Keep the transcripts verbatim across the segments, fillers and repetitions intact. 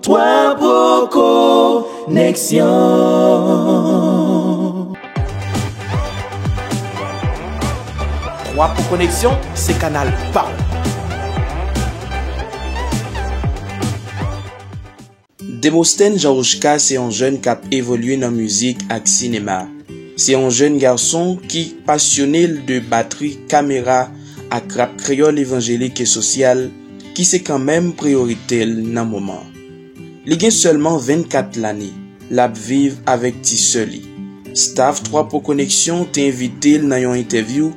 Twa Pro Koneksyon. Twa Pro Koneksyon, se kanal pa w. Demosthène Jean Rochka se yon jèn k ap evolye nan mizik ak sinema. Se yon jèn gason ki pasyone l de batri, kamera ak rap kreyòl evanjelik e sosyal ki se kanmenm priyorite l nan moman. Li gen sèlman vennkat lane, l ap viv avèk ti sè li. Staff Twa Pro Koneksyon te envite l nan yon entèvyou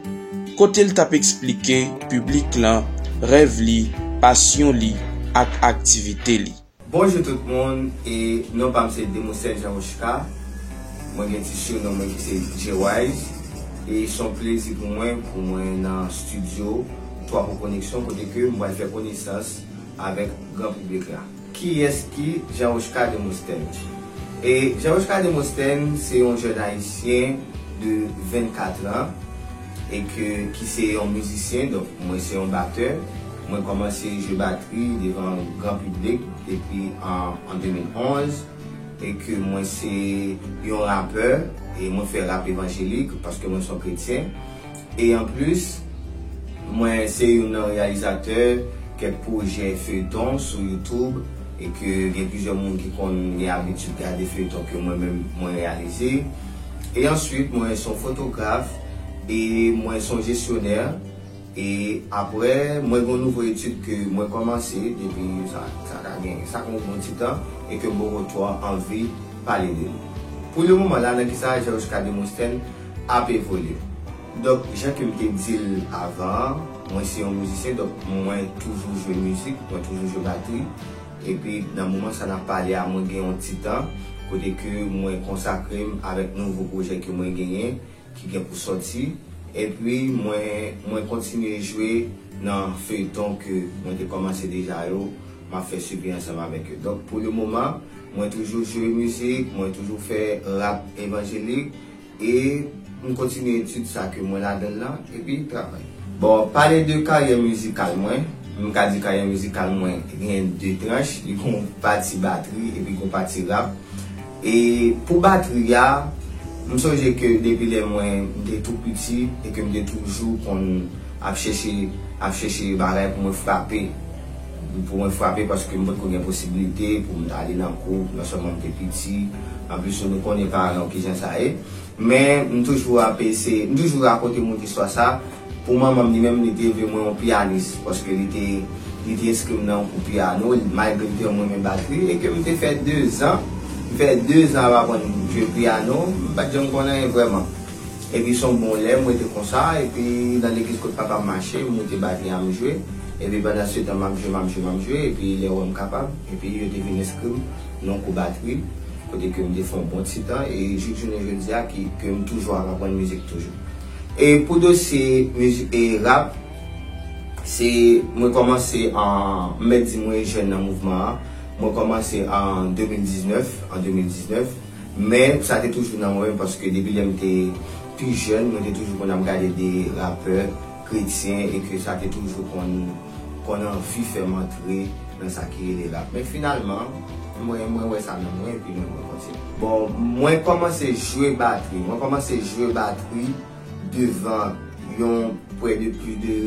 kote l t ap eksplike piblik lan rèv li, pasyon li ak aktivite li. Bonjou tout moun, e non pa m se Demosthène Jean Rochka. Mwen gen ti surnom mwen ki se J-Wise, e se yon plezi pou mwen, pou mwen nan estidyo Twa Pro Koneksyon kote ke m pral fè konesans avèk gran piblik la. Kiyès ki Jean Rochka Demosthène? E Jean Rochka Demosthène se yon jèn ayisyen de vennkat an e ke, ki se yon mizisyen. Donk, mwen se yon batè. Mwen kòmanse jwe batri devan gran piblik depi an, an de mil onz e ke mwen se yon rapè e mwen fè rap evanjelik paske mwen se yon kretyen. E anplis, mwen se youn nan reyalizatè kèk pwojè feyton sou YouTube e ke gen plizyè moun ki konn gen abitid gade feyton ke mwen menm mwen reyalize. E answit, mwen se yon fotograf e mwen se yon jesyonè. E apre, mwen gen yon nouvo etid ke mwen kòmanse depi sa, sa ka gen, sa gen yon bon ti tan e ke m poko twò anvi pale de li. Pou le moman la, nan kisa Jean Rochka Demosthène ap evolye? Donk, jan ke m te di l avan an, mwen se yon mizisyen, donk mwen toujou jwe mizik, mwen toujou jwe batri. Epi, nan moman sa n ap pale a, mwen gen yon ti tan kote ke mwen konsakre m avèk nouvo pwojè ke mwen genyen, ki gen pou sòti. Epi, mwen, mwen kontinye jwe nan feyton ke mwen te kòmanse deja yo, m ap fè swivi ansanm avèk yo. Donk, pou le moman, mwen toujou jwe mizik, mwen toujou fè rap evanjelik, e m kontinye etid sa ke mwen ladan l lan, epi travay. Bon, pale de karyè mizikal mwen, m ka di karyè mizikal mwen gen de tranch, li gen yon pati batri, epi gen yon pati rap. E pou batri a, m sonje ke depi lè mwen, m te tou piti, e ke m te toujou konn ap chèche, ap chèche bagay pou mwen frape. Pou mwen frape, paske m potko gen posiblite pou m ta ale nan kou, non sèlman m te piti, anplis nou konnen paran yo kijan sa ye. Men m toujou ap eseye, m toujou rakonte moun istwa sa. Pou manman m, li menm, li te vle mwen yon pyanis, paske li te, li te enskri m nan yon kou pyano, malgre m te yon mwen renmen batri, e ke m te fè dezan, m fè dezan ap aprann jwe pyano, m pa t janm konn anyen vrèman. Epi se yon bon lè, m rete konsa, epi nan legliz kot papa m mache, m moute batri a m jwe, epi pandan se tan, m ap jwe, m ap jwe, m ap jwe, epi lè yo wè m kapab, epi yo te vin enskri m nan yon kou batri, kote ke m te fè yon bon ti tan, e jouk jounen jodi a, ki, ke m toujou ap aprann mizik toujou. E pou dosye mizik e rap, se, mwen kòmanse an, m mèt di mwen jèn nan mouvman an. Mwen kòmanse an de mil diznèf, an de mil diznèf, men sa te toujou nan mwen, paske depi lè m te pi jèn, mwen te toujou konn ap gade de rapè kretyen, e ke sa te toujou konn, konn anvi fè m antre nan sa ki rele rap. Men finalman, mwen, mwen wè sa nan mwen, epi mwen, mwen kontinye. Bon, mwen kòmanse jwe batri. Mwen kòmanse jwe batri devan yon prè de plis de,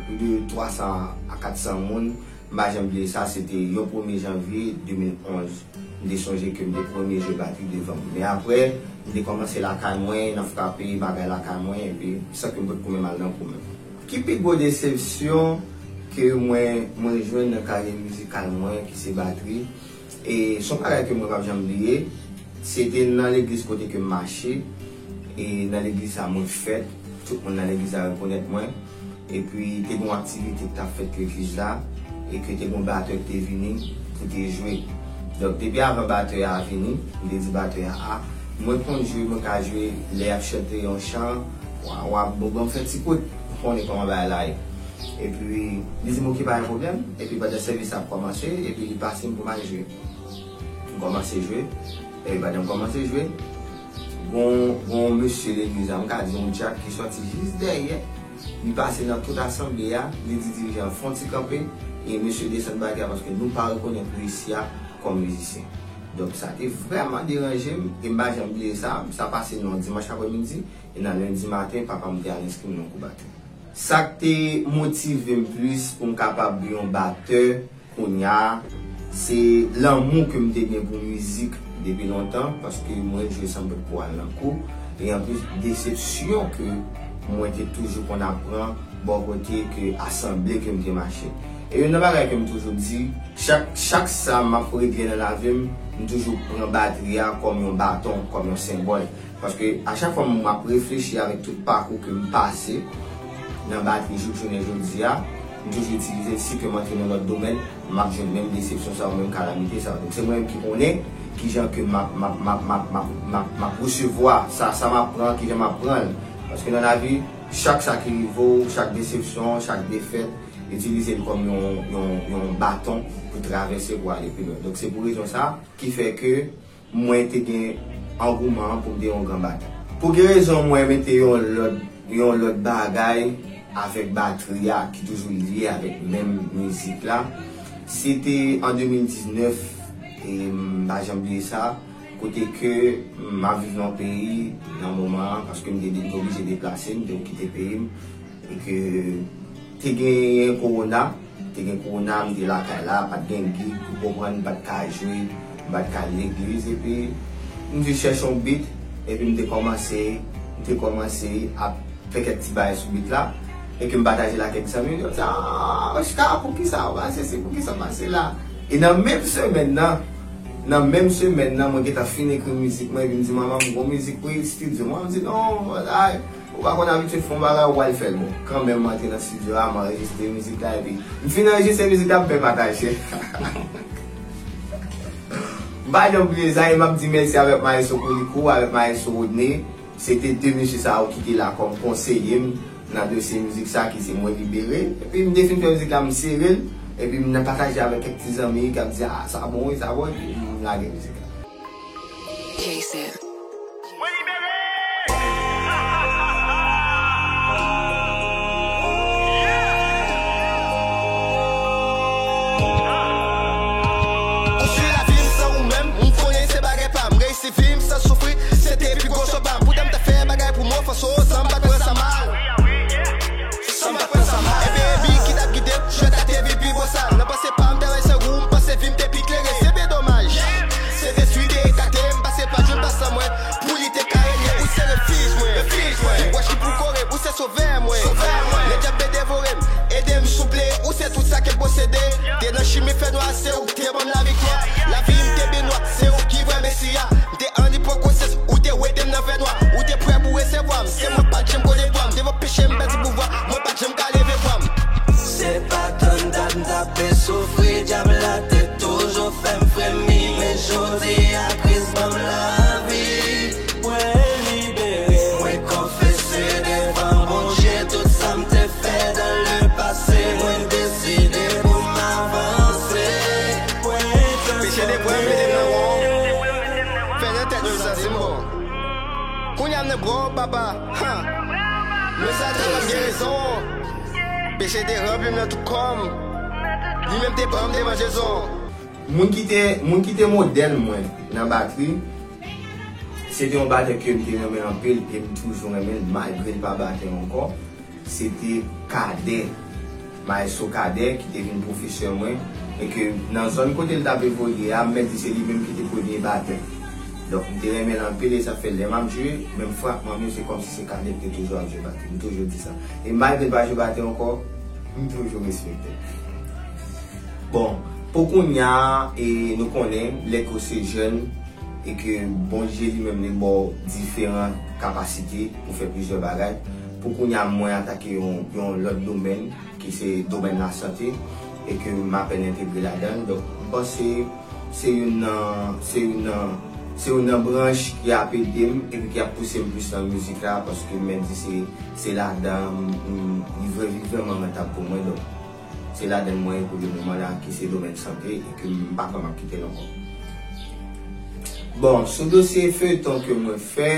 plis de twa san a kat san moun. M pa janm bliye sa, se te yon premye janvye de mil onz. M te sonje ke m te premye jwe batri devan moun. Men apre, m te kòmanse lakay mwen, nan frape bagay lakay mwen, epi san ke m pot ko menm al nan kou menm. Ki pi gwo desepsyon ke mwen, mwen jwenn nan karyè mizikal mwen, ki se batri? E se yon bagay ke mwen p ap janm bliye. Se te nan legliz kote ke m mache. E nan legliz sa, mwen fèt. Tout moun nan legliz la rekonèt mwen. Epi, te gen yon aktivite ki t ap fèt legliz la. E ke te gen yon batè ki te vini pou te jwe. Donk, depi avan batè a vini, m te di batè a, a, mwen konn jwe, mwen ka jwe lè y ap chante yon chan, w a, w a, bon, ban m fè ti kout, ou konnen kòman bagay la ye. Epi, li di m, "Oke, pa gen pwoblèm." Epi, pandan sèvis la ap kòmanse, epi li pase m pou m al jwe. M kòmanse jwe. Epi pandan m kòmanse jwe, gon, gon mesye legliz la, m ka di yon dyak ki sòti jis dèyè. Li pase nan tout asanble a, li di dirijan an fè yon ti kanpe, e mesye desann batri a paske nou pa rekonèt nou isi a kòm mizisyen. Donk, sa te vrèman deranje m, e m pa janm bliye sa. Sa pase nan yon dimanch aprèmidi, e nan lendi maten, papa m te al enskri m nan kou batri. Sa k te motive m plis pou m kapab yon batè kounye a, se lanmou ke m te gen pou mizik depi lontan, paske mwen jwe san m pot ko al nan kou, e anplis, desepsyon ke mwen te toujou konn ap pran bò kote ke asanble ke m te mache. E youn nan bagay ke m toujou di, chak, chak sa m ap regle nan lavi m, m toujou pran batri a kòm yon baton, kòm yon senbòl. Paske a chak fwa m ap reflechi avèk tout pakou ke m pase nan batri jouk jounen jodi a, m toujou itilize l, si ke m antre nan lòt domèn, m ap jwenn menm desepsyon sa yo, menm kalamite sa yo. Donk, se mwen menm ki konnen kijan ke m ap, m ap, m ap, m ap, m ap, m ap, m ap resevwa sa, sa m ap pran, kijan m ap pran l. Paske nan lavi, chak sa ki rive w, chak desepsyon, chak defèt, itilize l kòm yon, yon, yon baton pou travèse, pou ale pi lwen. Donk, se pou rezon sa ki fè ke mwen te gen angouman an pou m te yon gran batè. Pou ki rezon mwen mete yon lòt, yon lòt bagay avèk batri a ki toujou lye avèk menm mizik la? Se te an de mil diznèf, e m pa janm bliye sa, kote ke m ap viv nan yon peyi, nan moman an, paske m te, m te oblije deplase, m te kite peyi m, e ke te genyen kowona, te gen kowona, m te lakay la, pa t gen gig, ou konprann, m pa t ka jwe, m pa t ka al legliz, epi m jis chèche yon beat, epi m te kòmanse, m te kòmanse ap fè kèk ti bagay sou beat la, e ke m pataje l ak kèk zanmi, yo di, "Ah, Oscar, poukisa w pa sesi, poukisa w pa sela?" E nan menm semèn nan, nan menm semèn nan, mwen gentan fin ekri mizik mwen, epi m di, "Manman, m gon mizik wi, estidyo." Manman di, "Non, ay, ou pa konn abitye fè yon bagay, ou pral fè l." Bon, kanmenm, m antre nan estidyo a, m anrejistre mizik la, epi m fin anrejistre mizik la, m fè pataje. M pa janm bliye sa, e m ap di mèsi avèk Maestro Koulikou, avèk Maestro Rodney. Se te de mesye sa yo ki te la kòm konseye m nan dosye mizik sa ki se Mwen Libere. Epi m te fin fè mizik la, m sere l. Epi m nan pataje avèk kèk ti zanmi k ap di, "Ah, sa bon wi, sa bon," epi m lage mizik la. Jason. Konstwi lavi m san ou menm, m konnen se bagay pa m. Reyisi vi m san soufri, se te pi gwo cho pa m. Poutan m ta fè bagay pou m ofanse w, san m pa t pran sa mal. San m pa t pran sa mal. Ebyen, bi ki t ap gide m, jwèt la te vin pi bosal. Nan panse pa m, travay san gou, m panse vi m te pi klere. Se byen domaj. Se te swi, te ekate, m pase pa joun pa san mwen. Pou li te ka renye, ou se refij mwen. Refij mwen. Ou wòch ki pou kore, ou se sovè mwen. Sovè mwen. Lè dyab vle devore m, ede m souple, ou se tout sa ke m posede. Te nan chimen fènwa, se ou k te ban m laviktwa. Lavi m te byen nwa, se ou ki vrè Mesi a. M te an ipokrisis, ou te wete m nan fènwa. Ou te prè pou resevwa m, se mwen pa t janm konnen dwa m. Devan peche m pèdi pouvwa, mwen pa t janm ka leve vwa m. Se pa tann dat m t ape soufri, dyab la te toujou fè m fremi, men jodi a Kris ban m lavi. Mwen libere, mwen konfese devan Bondye tout sa m te fè dans le passé. Mwen deside pou m avanse. Mwen peche te pran mete m nan won. Fè nan tèt mwen santi m bon. Kounye a m nan bwè w, papa. Ha. Men sa te ban m gen rezon. Peche te ranpli m nan tout kò m. Li menm te ban m demanjezon. Moun ki te, moun ki te modèl mwen nan batri, se te yon batè ke m te renmen anpil e m toujou renmen l malgre l pa batè ankò. Se te Kadè, Maestro Kadè, ki te vin pwofesè mwen, e ke nan zòn kote l t ap evolye a, m mèt di se li menm ki te premye batè. Donk, m te renmen l anpil e sa fè lè m ap jwe, menm frapman m yo, se kòmsi se Kadè ki te toujou ap jwe batri. M toujou di sa. E malgre l pa jwe batri ankò, m toujou respekte l. Bon, pou kounye a, e nou konnen, lè ke w se jèn, e ke Bondye li menm li ba w diferan kapasite pou fè plizyè bagay. Pou kounye a, mwen atake yon, yon lòt domèn, ki se domèn lasante, e ke m apèn entegre ladan l. Donk, m panse se youn nan, se youn nan, se youn nan branch ki ap ede m, epi ki ap pouse m plis nan mizik la, paske m mèt di se, se ladan, m, m, li vre, li vrèman rantab pou mwen. Donk, se ladan mwen ye pou le moman la, ki se domèn sante, e ke m pa kwè m ap kite l ankò. Bon, sou dosye feyton ke mwen fè,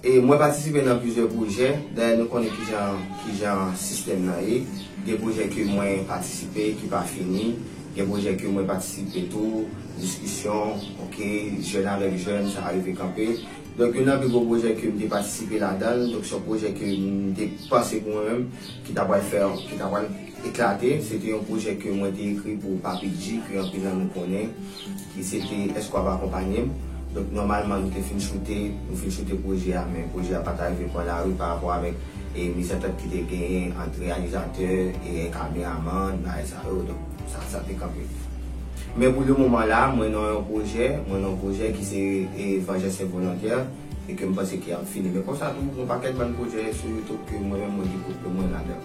e mwen patisipe nan plizyè pwojè. Dayè, nou konnen kijan, kijan sistèm nan ye. Gen pwojè ke mwen patisipe, ki pa fini. Gen pwojè ke mwen patisipe tou, diskisyon, oke, jèn avèk jèn, sa rive kanpe. Donk, youn nan pi gwo pwojè ke m te patisipe ladan l, donk, se yon pwojè ke m te panse pou mwen menm, ki ta pral fè, ki ta pral eklate. Se te yon pwojè ke mwen te ekri pou Papi G, ke anpil nan nou konnen, ki se te Èske w ap akonpanye m? Donk, nòmalman, nou te fin choute, nou fin choute pwojè a, men pwojè a pa t arive pran lari pa rapò avèk, e, mezantant ki te genyen ant reyalizatè e kameramann, bagay sa yo. Donk, sa, sa te kanpe. Men pou le moman la, mwen nan yon pwojè, mwen nan yon pwojè ki se, e, Vengeance Involontaire, e ke m panse ki ap fini. Men konsa tou, gon pakèt bann pwojè sou YouTube ke mwen menm mwen gen kote mwen ladan.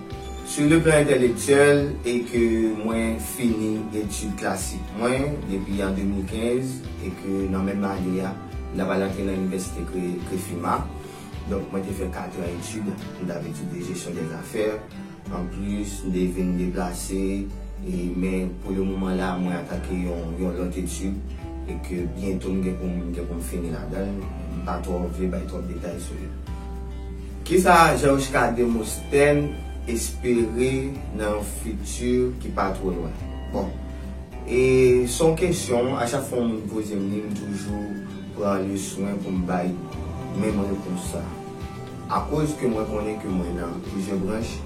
Sou le plan entèlektyèl, e ke mwen fini etid klasik mwen depi an de mil kenz, e ke nan menm ane a, m t ap al antre nan inivèsite Kre-, Krefima. Donk, mwen te fè kat an etid, m t ap etidye jesyon dèzafè. Anplis, m te vin deplase, e, men pou le moman la, mwen atake yon, yon lòt etid, e ke byento m gen pou m, gen pou m fini ladan l. M pa twò vle bay twòp detay sou li. Kisa Jean Oscar Demosthène espere nan yon fiti ki pa twò lwen? Bon, e se yon kesyon, a chak fwa yon moun poze m li, m toujou pran le swen pou m bay menm repons sa. Akoz ke mwen konnen ke mwen nan plizyè branch,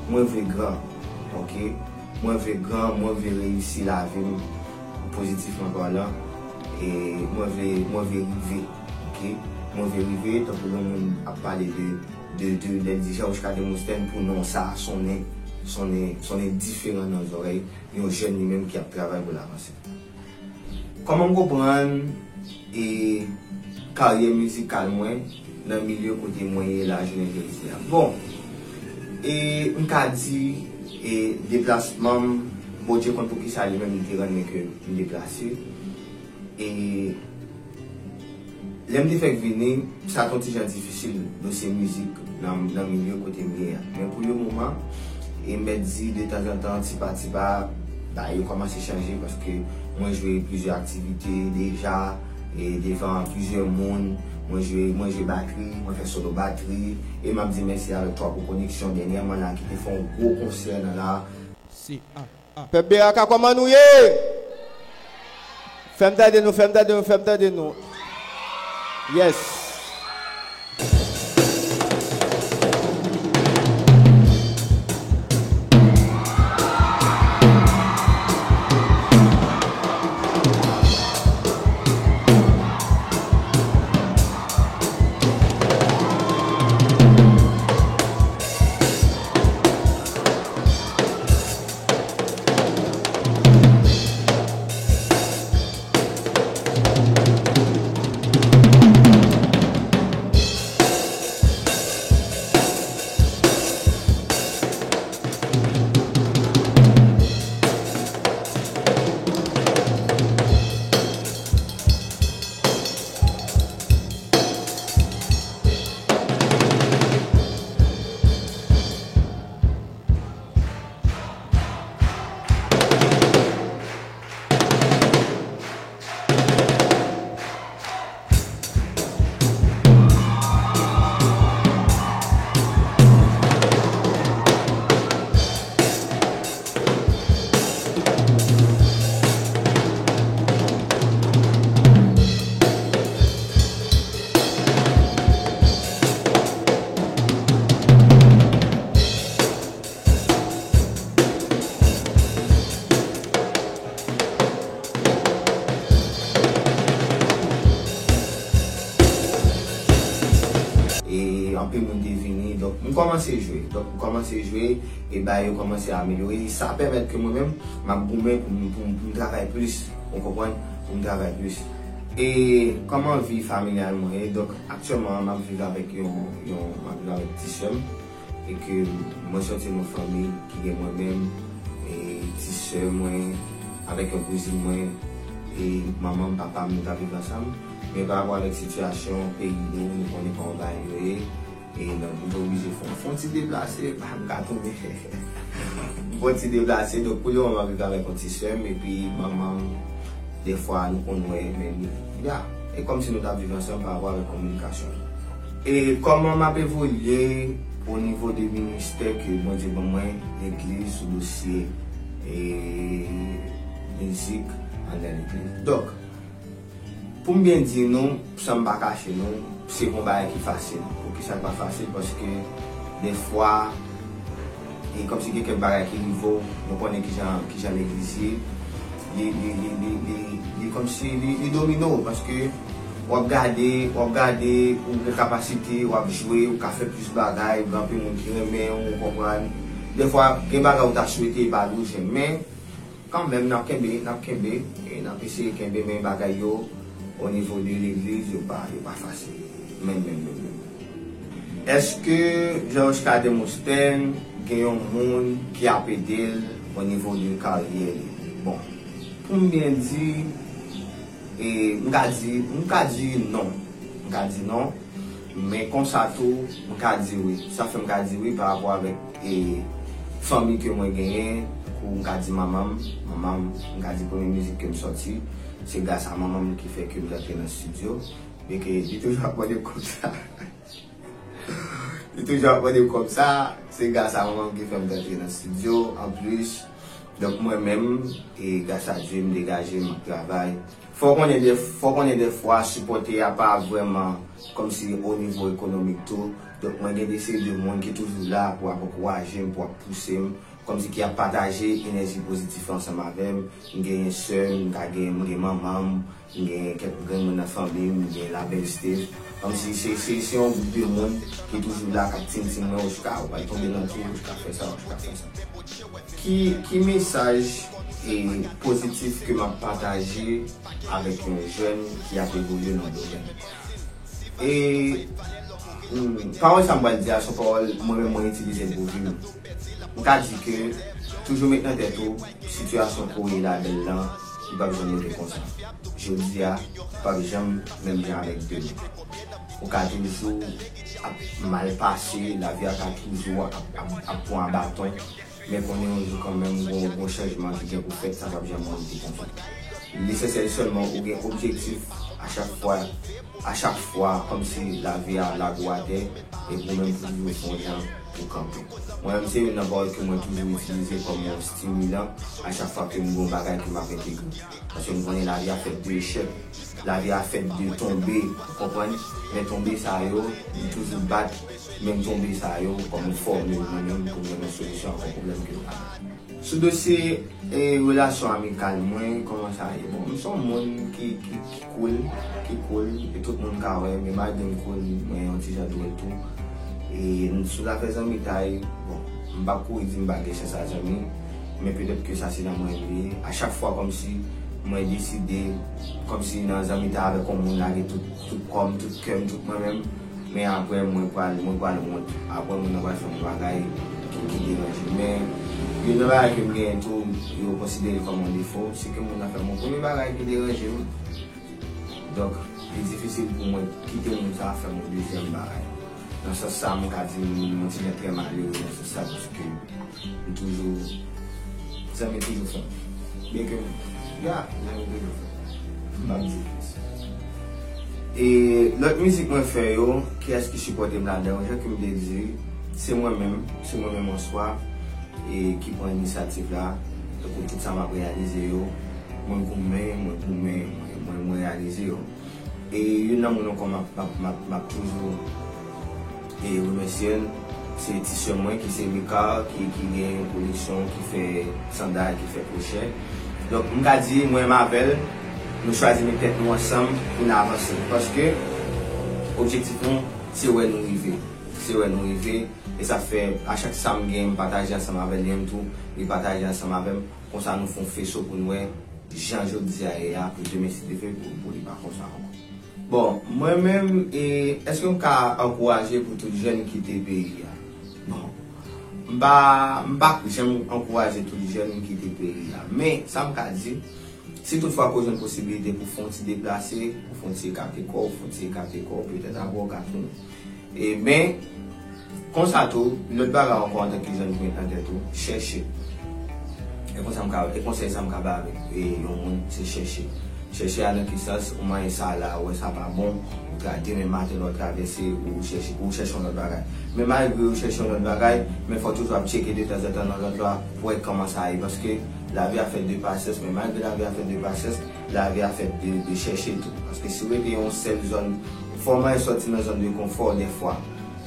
mwen vle gran, oke? Mwen vle gran, mwen vle reyisi lavi m, pozitifman palan, e mwen vle, mwen vle rive, oke? Mwen vle rive, tankou yon moun ap pale de, de, de, lè l di Jean Oscar Demosthène, pou non sa sonnen, sonnen, sonnen diferan nan zòrèy yon jèn li menm ki ap travay pou l avanse. Kòman m konprann, e, karyè mizikal mwen nan milye kote mwen ye la jounen jodi a? Bon, e, m ka di, e, deplasman m, Bondye konn poukisa li menm li te rann mwen ke m deplase. E lè m te fèk vini, sa t on ti jan difisil, dosye mizik nan, nan milye kote m ye a. Men pou le moman, e m mèt di, detanzantan, tipa tipa, bagay yo kòmanse chanje, paske mwen jwe plizyè aktivite deja, e devan plizyè moun, mwen jwe, mwen jwe batri, mwen fè solo batri, e m ap di mèsi avèk Twa pou Koneksyon dènyèman la, ki te fè yon gwo konsè nan la. Se a, a. Pèp B A K, kòman nou ye? Fè m tande nou, fè m tande nou, fè m tande nou. Yes. E anpil moun te vini, donk m kòmanse jwe. Donk m kòmanse jwe, e bagay yo kòmanse amelyore. Sa pèmèt ke mwen menm, m ap goumen pou m, pou m, pou m travay plis. Ou konprann? Pou m travay plis. E kòman vi familyal mwen ye? Donk aktyèlman, m ap viv avèk yon, yon, m ap viv avèk ti sè m. E ke mwen sòti nan yon fanmi ki gen mwen menm, e ti sè mwen, avèk yon kouzin mwen, e manman m, papa m, nou t ap viv ansanm. Men pa rapò avèk sitiyasyon peyi nou, nou konnen kòman bagay yo ye. E donk, nou te oblije fè, fè yon ti deplase, pa m ka tounen. Fè yon ti deplase, donk pou le moman, m ap viv avèk yon ti sè m, epi manman m, dèfwa, nou konn wè, men li, ya, e kòmsi nou t ap viv ansanm pa rapò avèk kominikasyon. E kòman m ap evolye o nivo de ministè ke Bondye ban mwen, legliz, sou dosye, e, mizik anndan legliz. Donk, pou m byen di nou, san m pa kache nou, se pa yon bagay ki fasil. Poukisa l pa fasil? Paske defwa, e kòmsi gen kèk bagay ki rive w, nou konnen kijan, kijan legliz ye. Li, li, li, li, li, li kòmsi li, li domine w, paske w ap gade, w ap gade, ou gen kapasite, w ap jwe, ou ka fè plis bagay, ou gen anpil moun ki renmen w, ou konprann. Defwa, gen bagay ou ta swete, e pa li w jwenn. Men, kanmenm, n ap kenbe, n ap kenbe, e n ap eseye kenbe, men bagay yo, o nivo de legliz, yo pa, yo pa fasil. Menm, menm, menm, menm. Èske Georges Cadet Mostyn gen yon moun ki ap ede l o nivo de karyè li? Bon, pou m byen di, e, m ka di, m ka di non. M ka di non. Men konsa tou, m ka di wi. Sa fè m ka di wi pa rapò avèk, e, fanmi ke mwen genyen, kou m ka di manman m, manman m, m ka di premye mizik ke m sòti, se gras a manman m ki fè ke m rantre nan estidyo. Byenke li toujou ap mande m kòb sa. Li toujou ap mande m kòb sa, se gras a manman m ki fè m rantre nan estidyo. Anplis, donk mwen menm, e gras a Dye, m degaje, m ap travay. Fò w konnen de, fò w konnen defwa, sipòtè a pa vrèman kòmsi o nivo ekonomik tou. Donk, mwen gen de seri de moun ki toujou la pou ap ankouraje m, pou ap pouse m, kòmsi ki ap pataje enèji pozitif ansanm avè m. M genyen sè m, m ka gen, m gen manman m, m gen kèk grenn moun nan fanmi m, m gen Labèl Steve. Kòmsi se, se, se yon gwoup de moun ki toujou la, k ap tintin mwen, ou ka, ou pral tonbe nan twou, ou ka fè sa, ou ka fè sa. Ki, ki mesaj, e, pozitif ke m ap pataje avèk yon jèn ki ap evolye nan domèn? E, hmm, pawòl sa m pral di a, se yon pawòl mwen menm mwen itilize l pou vi m. M ka di ke toujou met nan tèt ou sitiyasyon ke w ye ladan l lan, li p ap janm rete konsa. Jodi a p ap janm menm jan avèk demen. Ou ka toujou ap mal pase, lavi a ka toujou ap, ap, ap pran baton. Men konnen yon jou kanmenm, gon, gon chanjman ki gen pou fèt, sa p ap janm rete konsa. Lesansyèl sèlman, ou gen objektif a chak fwa, a chak fwa, kòmsi lavi a lage w atè, epi ou menm pou toujou fè yon jan pou kanpe. Mwen menm, se youn nan pawòl ke mwen toujou itilize kòm yon stimulan a chak fwa ke m gen yon bagay ke m ap entegre. Paske m konnen lavi a fèt de echèk, lavi a fèt de tonbe, ou konprann? Men tonbe sa yo, li toujou bat menm tonbe sa yo kòm yon fòmil mwen menm pou m jwenn yon solisyon ak yon pwoblèm ke yo ka ban m. Sou dosye, e, relasyon amikal mwen, kòman sa ye? Bon, m se yon moun ki, ki, ki cool, ki cool, e tout moun ka wè, men malgre m cool, mwen yon ti jan dròl tou. E sou zafè zanmitay, bon, m p ap kouri di m pa gen chans a zanmi, men petèt ke sa se nan mwen li ye. A chak fwa kòmsi mwen deside, kòmsi nan zanmitay avèk yon moun lage tout, tout kò m, tout kè m, tout mwen menm, men apre mwen pral, mwen pral wont. Apre moun nan pral fè m yon bagay ki, ki deranje m. Men youn nan bagay ke m genyen tou, yo konsidere l kòm yon defo, se ke moun nan fè m yon premye bagay ki deranje m. Donk, li difisil pou mwen kite moun sa a fè m yon dezyèm bagay. Nan sans sa, m ka di m yon ti jan trè malere nan sans sa, paske m toujou, zanmi toujou fè m. Byenke, ya, zanmi toujou fè m. M p ap di plis. E lòt mizik mwen fè yo, kiyès ki sipòte m ladan yo, jan ke m te di, se mwen menm, se mwen menm an swa, e ki pran inisyativ la, tankou tout sa m ap reyalize yo, mwen goumen, mwen goumen, mwen, mwen, mwen reyalize yo. E youn nan moun ankò m ap, m ap, m ap, m ap toujou, e, remèsye l, se ti sè mwen ki se Mika, ki, ki gen yon koleksyon, ki fè sandal, ki fè kwochè. Donk, m ka di, mwen menm avè l, nou chwazi met tèt nou ansanm pou n avanse. Paske objektif nou, se wè nou rive. Se wè nou rive. E sa fè, a chak sa m gen, m pataje ansanm avè l, li menm tou, li pataje ansanm avè m. Konsa nou fè yon feso pou n wè jan jodi a ye a, pou demen si Dye vle, pou, pou li pa konsa ankò. Bon, mwen menm, e, èske m ka ankouraje pou tout jèn kite peyi a? Bon, m pa, m pa janm ankouraje tout jèn kite peyi a. Men, sa m ka di, si toutfwa ke w jwenn posibilite pou fè yon ti deplase, pou fè yon ti ekate kò w, fè yon ti ekate kò w, petèt apre w ka tounen. E, men, konsa tou, lòt bagay ankò antanke jèn ki met nan tèt ou, chèche. E konsa m ka, e konsèy sa m ka ba avèk, e, yon moun, se chèche. Chèche a nan ki sans, ou manyen sa la, ou wè sa pa bon, ou tra-, demen maten lè w travèse, ou chèche, ou chèche yon lòt bagay. Men malgre ou chèche yon lòt bagay, men fò w toujou ap tcheke detanzantan nan lòt la pou wè kòman sa ye, paske Lavi a fèt de pasyans, men malgre lavi a fèt de pasyans, lavi a fèt de, de chèche tou. Paske si w rete yon sèl zòn, fò w manyen sòti nan zòn de konfò dèfwa.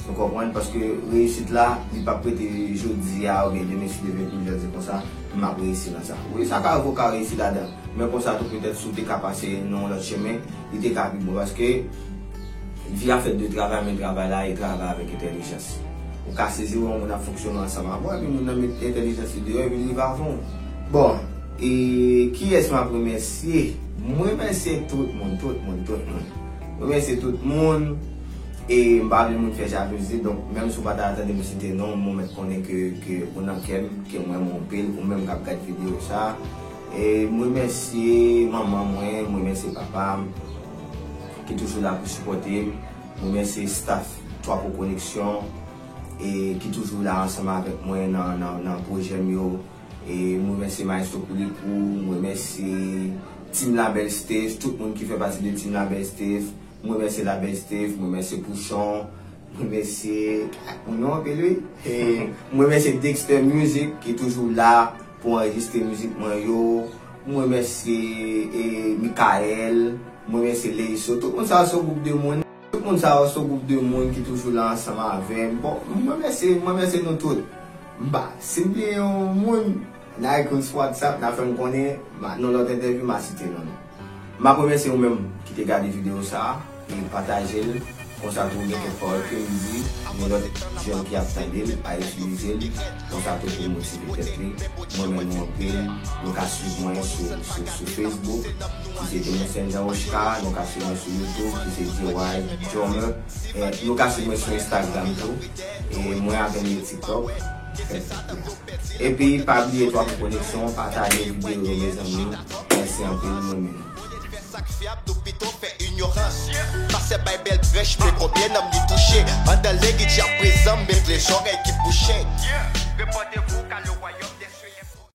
Ou konprann? Paske reyisit la, li p ap rete jodi a oubyen demen si Dye vle pou l jodi konsa, m ap reyisi nan sa. Wi, sa ka rive w ka reyisi ladan. Men konsa tou, petèt, si w te ka pase nan yon lòt chemen, li te ka pi bon. Paske vi a fèt de travay, men travay la e travay avèk entèlijans. Ou ka sezi wè yon moun ap fonksyone ansanm avè w, epi moun nan met entèlijans li deyò, epi li rive avan w. Bon, e kiyès m ap remèsye? Mwen remèsye tout moun, tout moun, tout moun. Mwen remèsye tout moun. E m pa vle moun fè jalouzi, donk menm si w pa ta tande m site non, mwen mèt konnen ke, ke ou nan kè m, ke mwen renmen w anpil, ou menm k ap gad videyo sa. E m remèsye manman mwen, m remèsye papa m, ki toujou la pou sipòte m. M remèsye staff Twa Pou Koneksyon, e ki toujou la ansanm avèk mwen nan, nan, nan pwojè m yo. E m remèsye Maestro Koulikou, m remèsye Team Label Steve, tout moun ki fè pati de Team Label Steve. M remèsye Label Steve, m remèsye Pouchon, m remèsye ak moun yo anpil, wi. E m remèsye Dexter Music ki toujou la pou anrejistre mizik mwen yo. M remèsye, e, Michael, m remèsye Leiso. Tout moun sa yo se yon gwoup de moun. Tout moun sa yo se yon gwoup de moun ki toujou la ansanm avè m. Bon, m remèsye, m remèsye nou tout. M pa, si m bliye yon moun, nan ekri m sou WhatsApp, nan fè m konnen, ma, nan lòt entèvyou, m a site non nou. M ap remèsye ou menm ki te gade videyo sa a, e pataje l, konsa tou gen kèk pawòl ke m di, gen lòt jèn ki ap tande l, a itilize l, konsa tou pou motive tèt li. Mwen renmen nou anpil, nou ka swiv mwen sou, sou, sou Facebook, ki se Demonsenn Jean Oscar, nou ka swiv mwen sou YouTube, ki se D Y Drummer, e nou ka swiv mwen sou Instagram tou, e mwen avè m ye TikTok. Epi, pa bliye Twa Pou Koneksyon, pataje videyo yo, mezanmi. Mèsi anpil, mwen menm. Fè sa k fyab, nou pito fè inyorans. Pastè bay bèl prèch, men konbyen nanm li touche? Anndan legliz, y ap prezan, men vle zòrèy ki bouche.